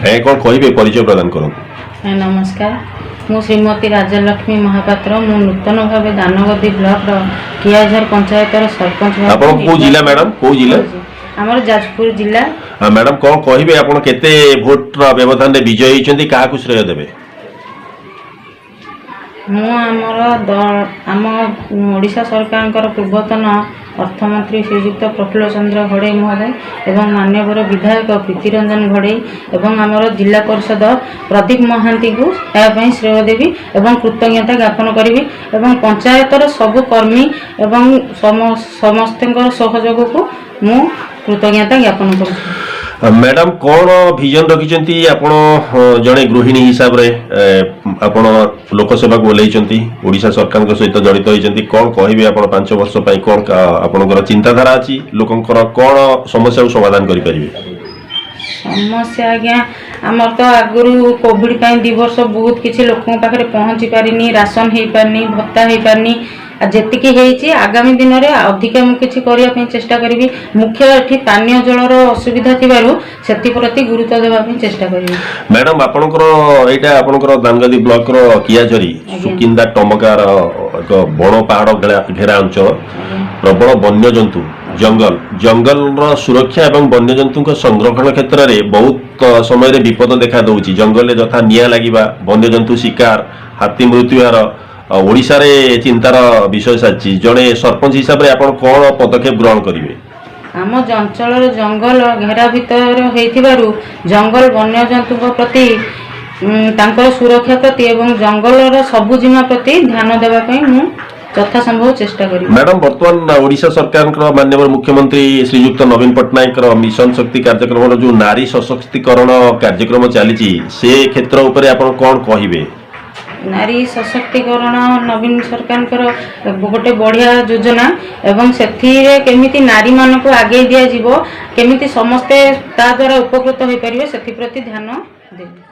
ଆଜ୍ଞା, କ'ଣ କହିବେ? ପରିଚୟ ପ୍ରଦାନ କରନ୍ତୁ। ନମସ୍କାର, ମୁଁ ଶ୍ରୀମତୀ ରାଜଲକ୍ଷ୍ମୀ ମହାପାତ୍ର। ମୁଁ ନୂତନ ଭାବେ ଦାନଗଦି ବ୍ଲକର କିଆଝର ପଞ୍ଚାୟତର ସରପଞ୍ଚ ଭାବେ ଆପଣ କୋଉ ଜିଲ୍ଲା ମ୍ୟାଡାମ, କୋଉ ଜିଲ୍ଲା? ଆମର ଯାଜପୁର ଜିଲ୍ଲା। ମ୍ୟାଡାମ, କ'ଣ କହିବେ, ଆପଣ କେତେ ଭୋଟର ବ୍ୟବଧାନରେ ବିଜୟ ହେଇଛନ୍ତି? କାହାକୁ ଶ୍ରେୟ ଦେବେ? ମୁଁ ଆମର ଆମ ଓଡ଼ିଶା ସରକାରଙ୍କର ପୂର୍ବତନ ଅର୍ଥମନ୍ତ୍ରୀ ଶ୍ରୀଯୁକ୍ତ ପ୍ରଫୁଲ୍ଲ ଚନ୍ଦ୍ର ଘଡ଼େଇ ମହୋଦୟ ଏବଂ ମାନ୍ୟବର ବିଧାୟକ ପ୍ରୀତିରଞ୍ଜନ ଘଡ଼େଇ ଏବଂ ଆମର ଜିଲ୍ଲା ପରିଷଦ ପ୍ରଦୀପ ମହାନ୍ତିଙ୍କୁ ଏହା ପାଇଁ ଶ୍ରେୟ ଦେବି ଏବଂ କୃତଜ୍ଞତା ଜ୍ଞାପନ କରିବି ଏବଂ ପଞ୍ଚାୟତର ସବୁ କର୍ମୀ ଏବଂ ସମସ୍ତଙ୍କର ସହଯୋଗକୁ ମୁଁ କୃତଜ୍ଞତା ଜ୍ଞାପନ କରୁଛି। ମ୍ୟାଡାମ, କ'ଣ ଭିଜନ ରଖିଛନ୍ତି ଆପଣ? ଜଣେ ଗୃହିଣୀ ହିସାବରେ ଆପଣ ଲୋକସେବାକୁ ଓହ୍ଲେଇଛନ୍ତି, ଓଡ଼ିଶା ସରକାରଙ୍କ ସହିତ ଜଡ଼ିତ ହେଇଛନ୍ତି। କ'ଣ କହିବେ ଆପଣ, 5 ବର୍ଷ ପାଇଁ କ'ଣ ଆପଣଙ୍କର ଚିନ୍ତାଧାରା ଅଛି? ଲୋକଙ୍କର କ'ଣ ସମସ୍ୟାକୁ ସମାଧାନ କରିପାରିବେ? ସମସ୍ୟା ଆଜ୍ଞା, ଆମର ତ ଆଗରୁ କୋଭିଡ ପାଇଁ 2 ବର୍ଷ ବହୁତ କିଛି ଲୋକଙ୍କ ପାଖରେ ପହଞ୍ଚି ପାରିନି, ରାସନ ହେଇପାରିନି, ଭତ୍ତା ହେଇପାରିନି। ଆଉ ଯେତିକି ହେଇଛି, ଆଗାମୀ ଦିନରେ ଅଧିକା ମୁଁ କିଛି କରିବା ପାଇଁ ଚେଷ୍ଟା କରିବି। ମୁଖ୍ୟ ଏଠି ପାନୀୟ ଜଳର ଅସୁବିଧା ଥିବାରୁ ସେଥିପ୍ରତି ଗୁରୁତ୍ୱ ଦେବା ପାଇଁ ଚେଷ୍ଟା କରିବି। ମ୍ୟାଡାମ, ଆପଣଙ୍କର ଏଇଟା ଆପଣଙ୍କର ଦାନଗଦି ବ୍ଲକର କିଆଝରି, ସୁକିନ୍ଦା ଟମକାର ଏକ ବଣ ପାହାଡ଼ ଘେରା ଅଞ୍ଚଳ, ପ୍ରବଳ ବନ୍ୟଜନ୍ତୁ ଜଙ୍ଗଲ। ଜଙ୍ଗଲର ସୁରକ୍ଷା ଏବଂ ବନ୍ୟଜନ୍ତୁଙ୍କ ସଂରକ୍ଷଣ କ୍ଷେତ୍ରରେ ବହୁତ ସମୟରେ ବିପଦ ଦେଖା ଦଉଛି। ଜଙ୍ଗଲରେ ଯଥା ନିଆଁ ଲାଗିବା, ବନ୍ୟଜନ୍ତୁ ଶିକାର, ହାତୀ ମୃତ୍ୟୁହାର ଓଡ଼ିଶାରେ ଚିନ୍ତାର ବିଷୟ ସାଜିଛି। ଜଣେ ସରପଞ୍ଚ ହିସାବରେ ଆପଣ କ'ଣ ପଦକ୍ଷେପ ଗ୍ରହଣ କରିବେ? ଆମ ଅଞ୍ଚଳର ଜଙ୍ଗଲ ଘେରା ଭିତର ହେଇଥିବାରୁ ଜଙ୍ଗଲ ବନ୍ୟଜନ୍ତୁଙ୍କ ପ୍ରତି ତାଙ୍କର ସୁରକ୍ଷା ପ୍ରତି ଏବଂ ଜଙ୍ଗଲର ସବୁଜିମା ପ୍ରତି ଧ୍ୟାନ ଦେବା ପାଇଁ ମୁଁ ଯଥାସମ୍ଭବ ଚେଷ୍ଟା କରିବି। ମ୍ୟାଡାମ, ବର୍ତ୍ତମାନ ଓଡ଼ିଶା ସରକାରଙ୍କର ମାନ୍ୟବର ମୁଖ୍ୟମନ୍ତ୍ରୀ ଶ୍ରୀଯୁକ୍ତ ନବୀନ ପଟ୍ଟନାୟକଙ୍କର ମିଶନ ଶକ୍ତି କାର୍ଯ୍ୟକ୍ରମର ଯୋଉ ନାରୀ ସଶକ୍ତିକରଣ କାର୍ଯ୍ୟକ୍ରମ ଚାଲିଛି, ସେ କ୍ଷେତ୍ର ଉପରେ ଆପଣ କ'ଣ କହିବେ? ନାରୀ ସଶକ୍ତିକରଣ ନବୀନ ସରକାରଙ୍କର ଗୋଟେ ବଢ଼ିଆ ଯୋଜନା ଏବଂ ସେଥିରେ କେମିତି ନାରୀମାନଙ୍କୁ ଆଗେଇ ଦିଆଯିବ, କେମିତି ସମସ୍ତେ ତା ଦ୍ୱାରା ଉପକୃତ ହୋଇପାରିବେ, ସେଥିପ୍ରତି ଧ୍ୟାନ ଦେବି।